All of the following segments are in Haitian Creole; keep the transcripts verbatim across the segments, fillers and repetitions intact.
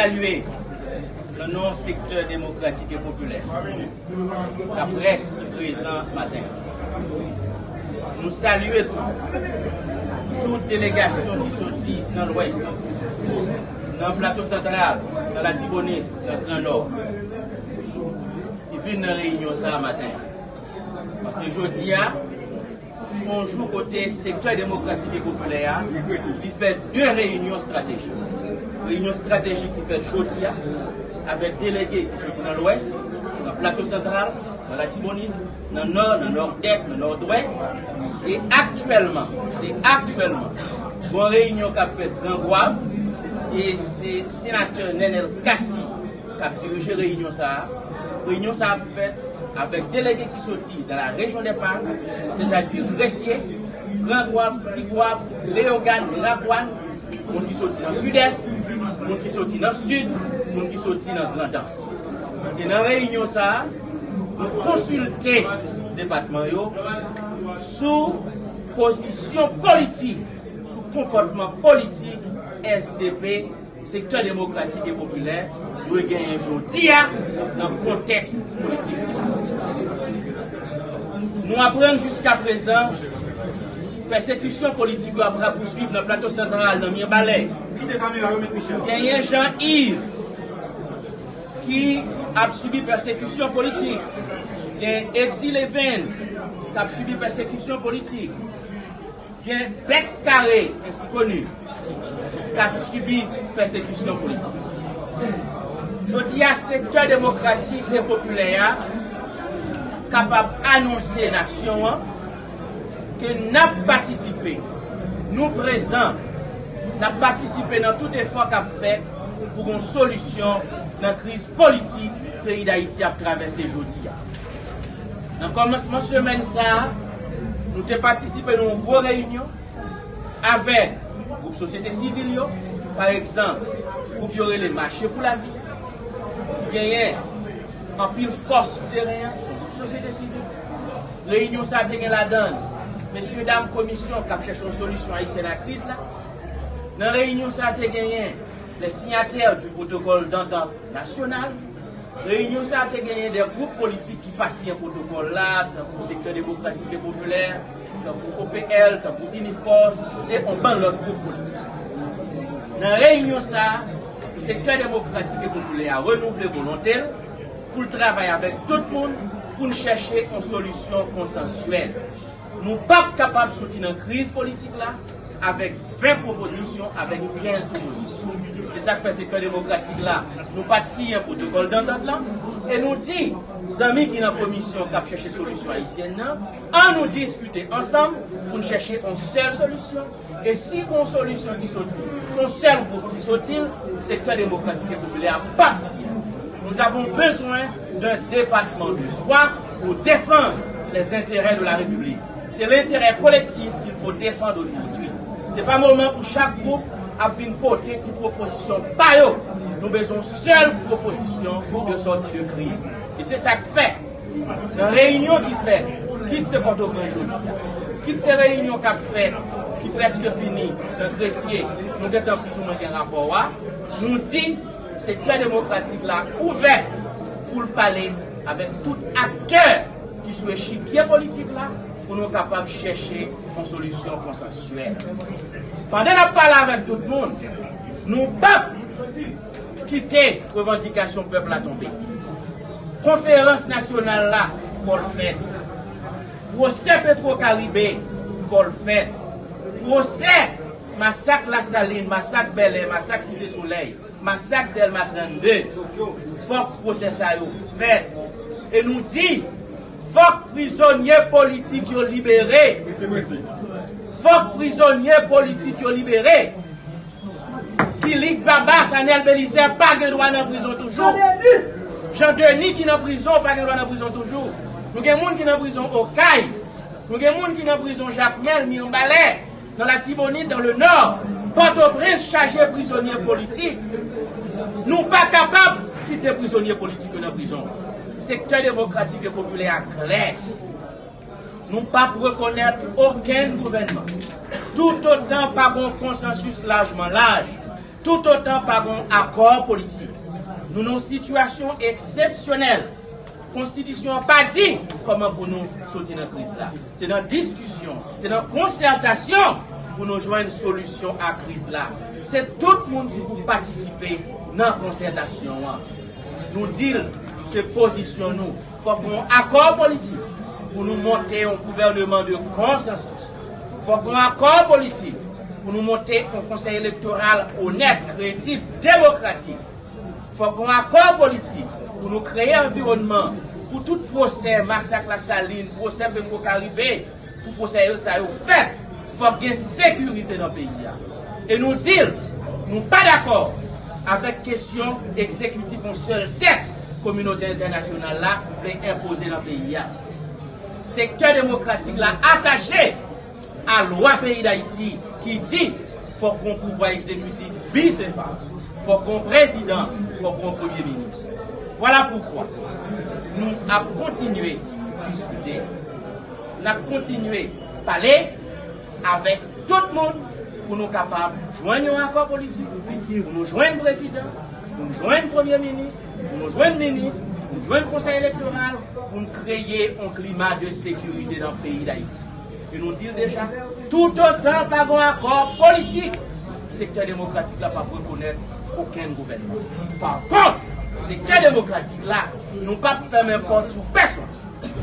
Salye nan non sektè demokratik e popilè, laprès ki prezan maten. Nou salye tou, tout delegasyon ki soti nan Lwès, nan Plato Santral, nan Latibonit, nan Gran Nò, ki vin nan reyinyon sa a maten. Paske jodi a, se yon jou kote sektè demokratik e popilè a, li fè de reyinyon estratejik. Reyinyon estratejik ki fèt jodi a, avèk delege ki soti nan Lwès, nan Plato Santral, nan Latibonit, nan Nò, nan Nòdès, nan Nòdwès. E aktyèlman, e aktyèlman, gon reyinyon k ap fèt Gran Gwav, e se senatè Nenel Cassy k ap dirije reyinyon sa a. Reyinyon sa a ap fèt avèk delege ki soti dans la région des Palmes, sètadi Gresye, Gran Gwav, Ti Gwav, Leyogàn, Miravwàn, moun ki soti nan Sidès, moun ki soti nan Sid, moun ki soti nan Grandans. E nan reyinyon sa a, nou konsilte depatman yo sou pozisyon politik, sou konpòtman politik S D P, sektè demokratik e popilè, dwe genyen jodi a nan kontèks politik sila. Nou aprann jiskaprezan pèsekisyon politik yo ap rapouswiv nan Plato Santral, nan Mibalè. Genyen Jean Yves ki ap sibi pèsekisyon politik. Gen Exil Evans k ap sibi pèsekisyon politik. Gen Bèk Kare, ensi koni, k ap sibi pèsekisyon politik. Jodi a, sektè demokratik e popilè a kapab anonse nasyon an ke n ap patisipe, nou prezan, n ap patisipe nan tout efò k ap fèt pou gon solisyon nan kriz politik peyi Dayiti ap travèse jodi a. Nan kòmansman semèn sa a, nou te patisipe nan yon gwo reyinyon avèk gwoup sosyete sivil yo, pa egzanp, gwoup yo rele Mache pou Lavi, ki genyen anpil fòs sou teren an, se yon gwoup sosyete sivil. Reyinyon sa a te gen ladan l mesye dam komisyon k ap chèche yon solisyon ayisyèn a kriz la. Nan reyinyon sa a te genyen les signataires du protocole d'entente nationale. Reyinyon sa a te genyen de gwoup politik ki pa siyen pwotokòl la, tankou Sektè Demokratik e Popilè, tankou O P L, tankou Inifòs, e yon bann lòt gwoup politik. Nan reyinyon sa a, Sektè Demokratik e Popilè a renouvle volonte l pou l travay avèk tout moun pou n chèche yon solisyon konsansyèl. Nou p ap kapab soti nan kriz politik la avèk ven pwopozisyon, avèk kenz pwopozisyon. Se sa k fè Sektè Demokratik la, nou pa t siyen pwotokòl dantant lan, e nou di zanmi ki nan komisyon k ap chèche solisyon ayisyèn nan, ann nou diskite ansanm pou n chèche yon sèl solisyon. E si gon solisyon ki soti, se yon sèl gwoup ki soti l, Sektè Demokratik e Popilè a p ap siyen. Nous avons besoin d'un dépassement de soi pour défendre les intérêts de la République. C'est l'intérêt collectif qu'il faut défendre aujourd'hui. Se pa moman pou chak gwoup ap vin pote ti pwopozisyon pa yo. Nou bezwen yon sèl pwopozisyon de sòti de kriz. E se sa k fè, nan reyinyon ki fèt, kit se Pòtoprens jodi a, kit se reyinyon k ap fèt, ki prèske fini, nan Gresye, nou gentan plizoumwen gen rapò a, nou di Sektè Demokratik la ouvè pou l pale avèk tout aktè ki sou echikye politik la pou nou kapab chèche yon solisyon konsansyèl. Pandan n ap pale avèk tout moun, nou p ap kite revandikasyon pèp la tonbe. Konferans nasyonal la, fò l fèt. Pwosè Petwokaribe, fò l fèt. Pwosè masak Lasalin, masak Bèlè, masak Site Solèy, masak Dèlma trannde, fòk pwosè sa yo fèt. E nou di, fòk prizonye politik yo libere. Fòk prizonye politik yo libere. Kilik Babas, Anèl Belizè pa gen dwa nan prizon toujou. Jan Deni ki nan prizon pa gen dwa nan prizon toujou. Nou gen moun ki nan prizon Okay. Nou gen moun ki nan prizon Jakmèl, Mibalè, nan Latibonit, dans le Nord. Pòtoprens chaje prizonye politik. Nou pa kapab kite prizonye politik yo nan prizon. Sektè Demokratik e Popilè a klè. Nou p ap rekonèt okenn gouvènman toutotan pa gon konsansis lajman laj Toutotan pa gen akò politik, nou nan yon sitiyasyon eksepsyonèl. Konstitisyon an pa di kòman pou nou soti nan kriz la. Se nan diskisyon, se nan konsètasyon pou nou jwenn solisyon a kriz la. Se tout moun ki pou patisipe nan konsètasyon an. Nou di l, se pozisyon nou. Fòk gen yon akò politik pou nou monte yon gouvèneman de konsansis. Fòk gen yon akò politik pou nou monte yon konsèy elektoral onèt, kredib, demokratik. Fòk gen yon akò politik pou nou kreye anviwònman pou tout pwosè masak Lasalin, pwosè Petwokaribe, pou pwosè yo sa yo fèt. Fòk gen sekirite nan peyi a. E nou di l, nou pa dakò avèk kesyon egzekitif yon sèl tèt kominote entènasyonal la vle enpoze nan peyi a. Sektè demokratik la atache a lwa peyi Dayiti ki di fòk gon pouvwa egzekitif bisefa, fòk gon prezidan, fòk gon premye minis. Vwala poukwa nou ap kontinye diskite, n ap kontinye pale avèk tout moun pou nou kapab jwenn yon akò politik, pou nou jwenn prezidan, pou nou jwenn premye minis, pou nou jwenn minis, pou nou jwenn konsèy elektoral, pou nou kreye yon klima de sekirite nan peyi Dayiti. E nou di l deja, toutotan pa gen akò politik, sektè demokratik la p ap rekonèt okenn gouvènman. Pa kont, sektè demokratik la, nou p ap fèmen pòt sou pèsonn.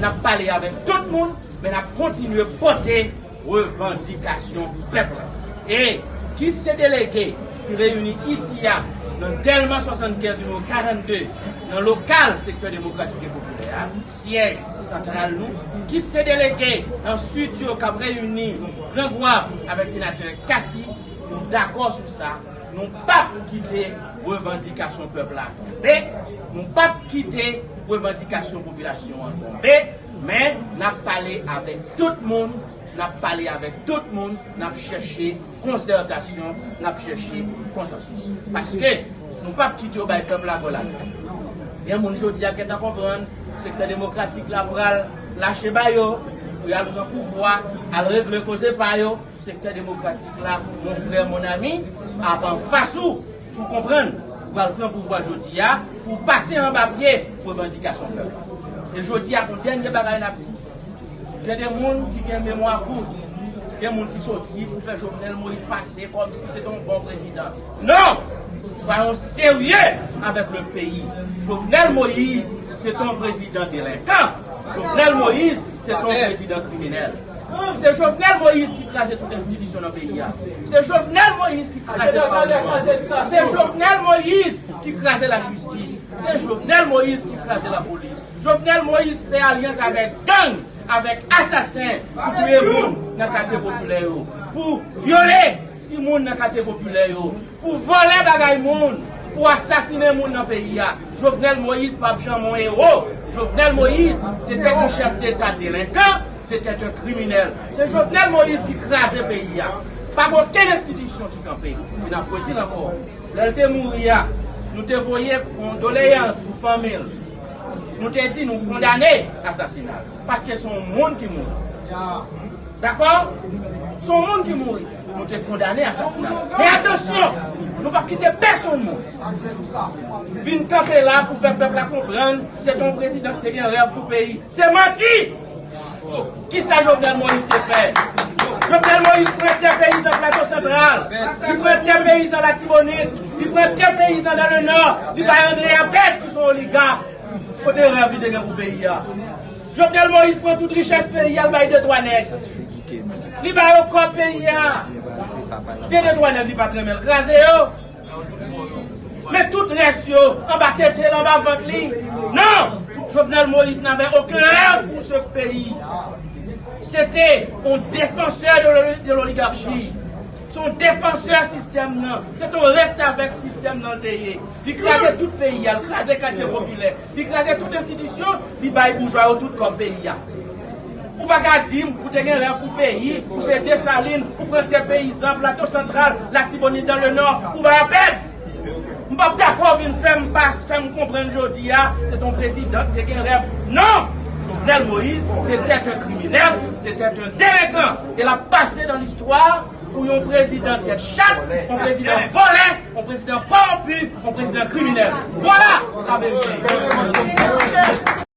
N ap pale avèk tout moun, men n ap kontinye pote revandikasyon pèp la. E kit se delege ki reyini isi a nan Dèlma swasannkenz nimewo karannde, nan lokal Sektè Demokratik e Popilè a, syèj santral nou, kit se delege nan Sid yo k ap reyini Grangwav avèk senatè Cassy, nou dakò sou sa. Nou p ap kite revandikasyon pèp la tonbe. Nou p ap kite revandikasyon popilasyon an tonbe. Men, n ap pale avèk tout moun. N ap pale avèk tout moun. N ap chèche konsètasyon. N ap chèche konsansis. Paske nou p ap kite yo bay pèp la gòl atè. Gen moun jodi a gentan konprann sektè demokratik la pral lache ba yo pou y al pran pouvwa, al regle koze pa yo. Sektè demokratik la, mon frè, mon ami, ap anfas ou, si w konprann, ou pral pran pouvwa jodi a, pou w pase anba pye revandikasyon pèp la. E jodi a, gon dènye bagay n ap di. Gen de moun ki gen memwa kout, gen moun ki soti pou fè Jovenel Moïse pase kòmsi se te yon bon prezidan. Non! Soyons sérieux avec le pays. Jovenel Moïse, se te yon prezidan delenkan. Jovenel Moïse, se te yon prezidan kriminèl. Se Jovenel Moïse ki kraze tout enstitisyon nan peyi a. Se Jovenel Moïse ki kraze palman. Se Jovenel Moïse ki kraze lajistis. Se Jovenel Moïse ki kraze lapolis. Jovenel Moïse fè alyans avèk gang, avèk asasen pou touye moun nan katye popilè yo, pou vyole timoun nan katye popilè yo, pou vòlè bagay moun, pou asasinen moun nan peyi a. Jovenel Moïse p ap janm yon ewo. Jovenel Moïse, se te yon chèf deta delenkan, se te yon kriminèl. Se Jovenel Moïse ki kraze peyi a. Pa gen okenn enstitisyon ki kanpe. E n ap redi l ankò. Lè l te mouri a, nou te voye kondoleyans pou fanmi l. Nou te di nou kondane asasina l. Paske se yon moun ki mouri. Dakò? Se yon moun ki mouri. Nou te kondane asasina l. Men atansyon, nou p ap kite pèsonn moun vin kanpe la pou fè pèp la konprann se te yon prezidan ki te gen rèv pou peyi. Se manti! Kisa Jovenel Moïse te fè? Jovenel Moïse pran tè peyizan Plato Santral. Li pran tè peyizan Latibonit. Li pran tè peyizan dan le Nò. Li bay André Abed ki se yon oligak. Kote rèv li te gen pou peyi a? Jovenel Moïse pran tout richès peyi a, l bay de twa nèg. Li ba yo kòb peyi a. Gen de twa nèg li pa t renmen l kraze yo. Men tout rès yo anba tete l, anba vant li. Non! Jovenel Moïse n'avait aucun rêve pour ce pays. Se te yon defansè de l'oli-, de l'oligarchie. Se yon defansè sistèm nan. Se te yon restavèk sistèm nan l te ye. Li kraze tout peyi a, li kraze katye popilè. Li kraze tout enstitisyon, li bay boujwa yo tout kòb peyi a. Ou pa ka di m ou te gen rèv pou peyi, ou se Desalin, ou pran tè peyizan, Plato Santral, Latibonit, dan le Nò, ou bay Abed. M p ap dakò vin fè m pas, fè m konprann jodi a, se t on prezidan ki te gen rèv. Non! Jovenel Moïse, c'était un criminel, c'était un délinquant. E l ap pase dans l'histoire Pou yon prezidan tèt chat, yon prezidan vòlè, yon prezidan kòwonpi, yon prezidan kriminèl. Vwala laverite.